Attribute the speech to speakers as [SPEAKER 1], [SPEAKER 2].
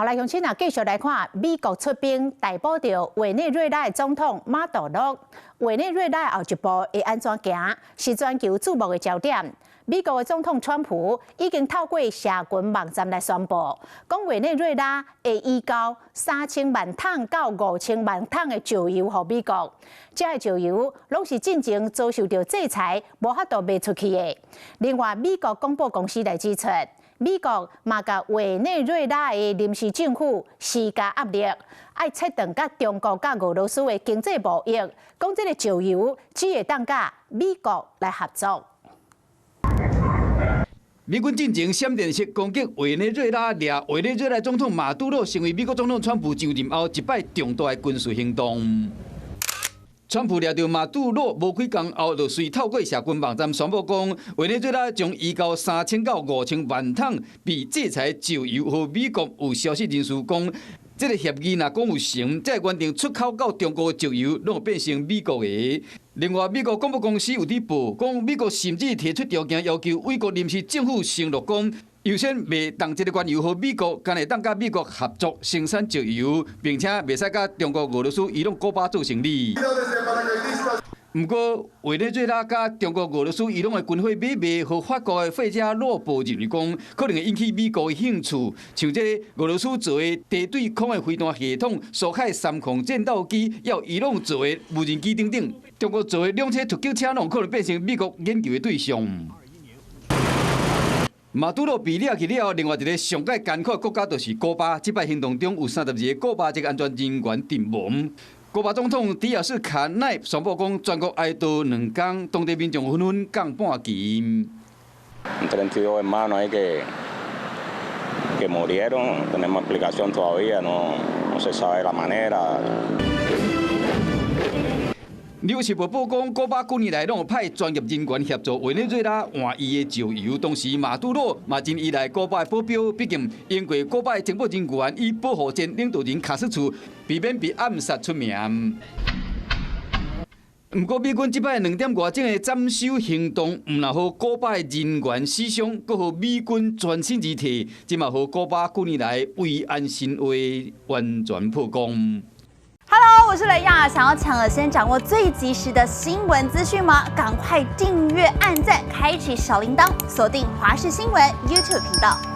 [SPEAKER 1] 好來，鄉親啊，繼續來看美國出兵逮捕著委內瑞拉的總統馬杜羅。委內瑞拉後一步會按怎行，是全球矚目的焦點。美國的總統川普已經透過社群網站來宣布，講委內瑞拉會移交3000萬桶到5000萬桶的石油予美國。這个石油攏是進前遭受著制裁，無法度賣出去的。另外，美國廣播公司來指出，美國嘛共委內瑞拉的臨時政府施加壓力，愛切斷佮中國佮俄羅斯的經濟貿易，講這个石油只會當佮美國來合作。
[SPEAKER 2] 美軍進前閃電式攻擊委內瑞拉，掠委內瑞拉總統馬杜羅成為美國總統川普上任後一擺重大的軍事行動。川普掠著馬杜羅無幾工後，就隨透過社群網站宣布講，委內瑞拉將移交3000到5000萬桶被制裁石油予美國。有消息人士講，這个協議若講有成，才會完成出口到中國的石油攏會變成美國的。另外，美國廣播公司有佇報講，美國甚至提出條件，要求委國臨時政府承諾講，優先賣動這个原油予美國，干焦會當佮美國合作生產石油，並且袂使佮中國、俄羅斯、伊朗、古巴做生意。毋過，委內瑞拉佮中國、俄羅斯、伊朗的軍火買賣，予法國的費加羅報認為講，可能會引起美國的興趣。像這个俄羅斯做的地對空的飛彈系統、蘇凱三控戰鬥機，抑有伊朗做的無人機等等，中國做的兩棲突擊車，攏可能變成美國研究的對象。馬杜羅被掠去了後，另外一个上蓋艱苦的國家就是古巴。這擺行動中有32個古巴籍安全人員陣亡。古巴總統迪亞斯卡奈宣布講，全國哀悼2工，當地民眾紛紛降半旗。
[SPEAKER 3] 32 hermanos ahí que murieron, no tenemos explicación todavía, no, no se sabe la manera.
[SPEAKER 2] 紐約時報報講，古巴幾年來攏有派專業人員協助委內瑞拉換伊的石油。當時馬杜羅嘛真依賴古巴的保鏢，畢竟英國古巴的情報人員以保護前領導人卡斯楚，避免被暗殺出名。毋過美軍這擺2點外鐘的斬首行動，毋但予古巴的人員死傷，閣予美軍全身而退，這嘛予古巴幾年來維安神話完全破功。
[SPEAKER 4] Hello，我是雷亞，想要搶先掌握最及時的新聞資訊嗎？趕快訂閱、按讚、開啟小鈴鐺，鎖定華視新聞 YouTube 頻道。